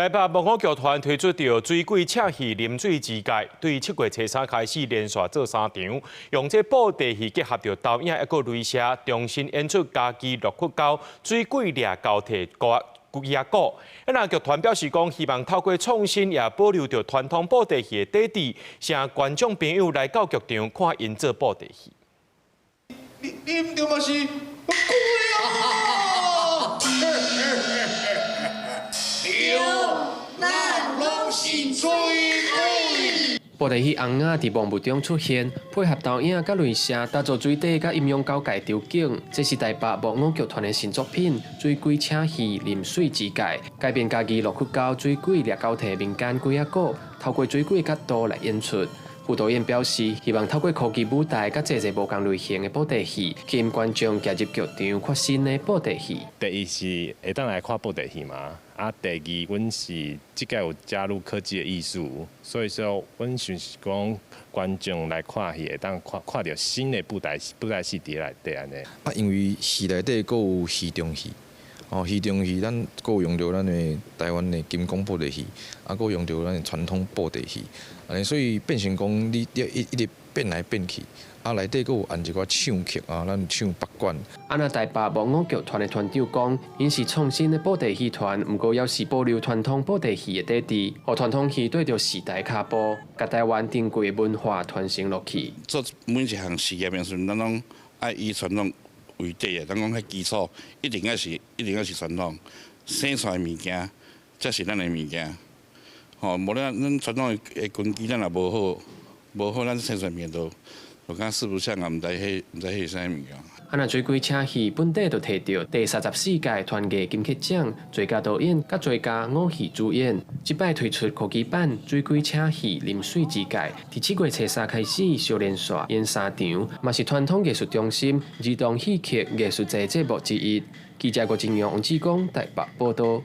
台北木偶劇團推出著水鬼請戲臨水之界，對7月初3開始連續做三場，用這布袋戲結合著投影抑閣雷射，重新演出家己樂屈溝水鬼掠交替龜仔鼓。啊，劇團表示講，希望透過創新，也保留著傳統布袋戲的底蘊，請觀眾朋友來到劇場看𪜶做布袋戲。你你毋著嘛是鬼啊！對，咱攏是水鬼。布袋戲尪仔佇夢霧中出現，配合投影佮雷射，打造水底佮陰陽交界場景。這是台北木偶劇團的新作品《水鬼請戲臨水之界》，改編嘉義樂屈溝水鬼掠交替民間龜仔鼓，透過水鬼角度來演出。副導演表示，希望透過科技舞台佮製作無仝類型的布袋戲，吸引觀眾行入劇場看新的布袋戲。第一是會當來看布袋戲嘛，啊，第二，阮是這屆有加入科技的藝術，所以說阮想是講觀眾來看戲會當看看著新的布袋戲佇內底按呢。啊，因為戲內底閣有戲中戲，哦，戲中戲咱閣有用著咱的台灣的金剛布袋戲，啊，閣用著咱的傳統布袋戲，按呢，所以變成講你一一直變來變去，啊，內底閣有按一寡唱曲啊，咱唱北管。啊，若台北木偶劇團的團長講，𪜶是創新的布袋戲團，毋過猶是保留傳統布袋戲的底蘊，予傳統戲綴著時代跤步，共台灣珍貴的文化傳承落去。做每一項事業的時陣，咱攏愛以傳統為底的，咱講彼基礎一定愛是傳統，生出來的物件才是咱的物件。吼，無咱咱傳統的根基，咱若無好，無好，咱生出來物件就就敢四不像啊，毋知彼是啥物件。啊，若水鬼請戲本底就提著第34屆團藝金曲獎最佳導演佮最佳偶戲主演，這擺推出科技版《水鬼請戲臨水之界》，佇7月初3開始小連續演三場，嘛是傳統藝術中心兒童戲曲藝術節節目之一。記者郭金陽、王志剛台北報導。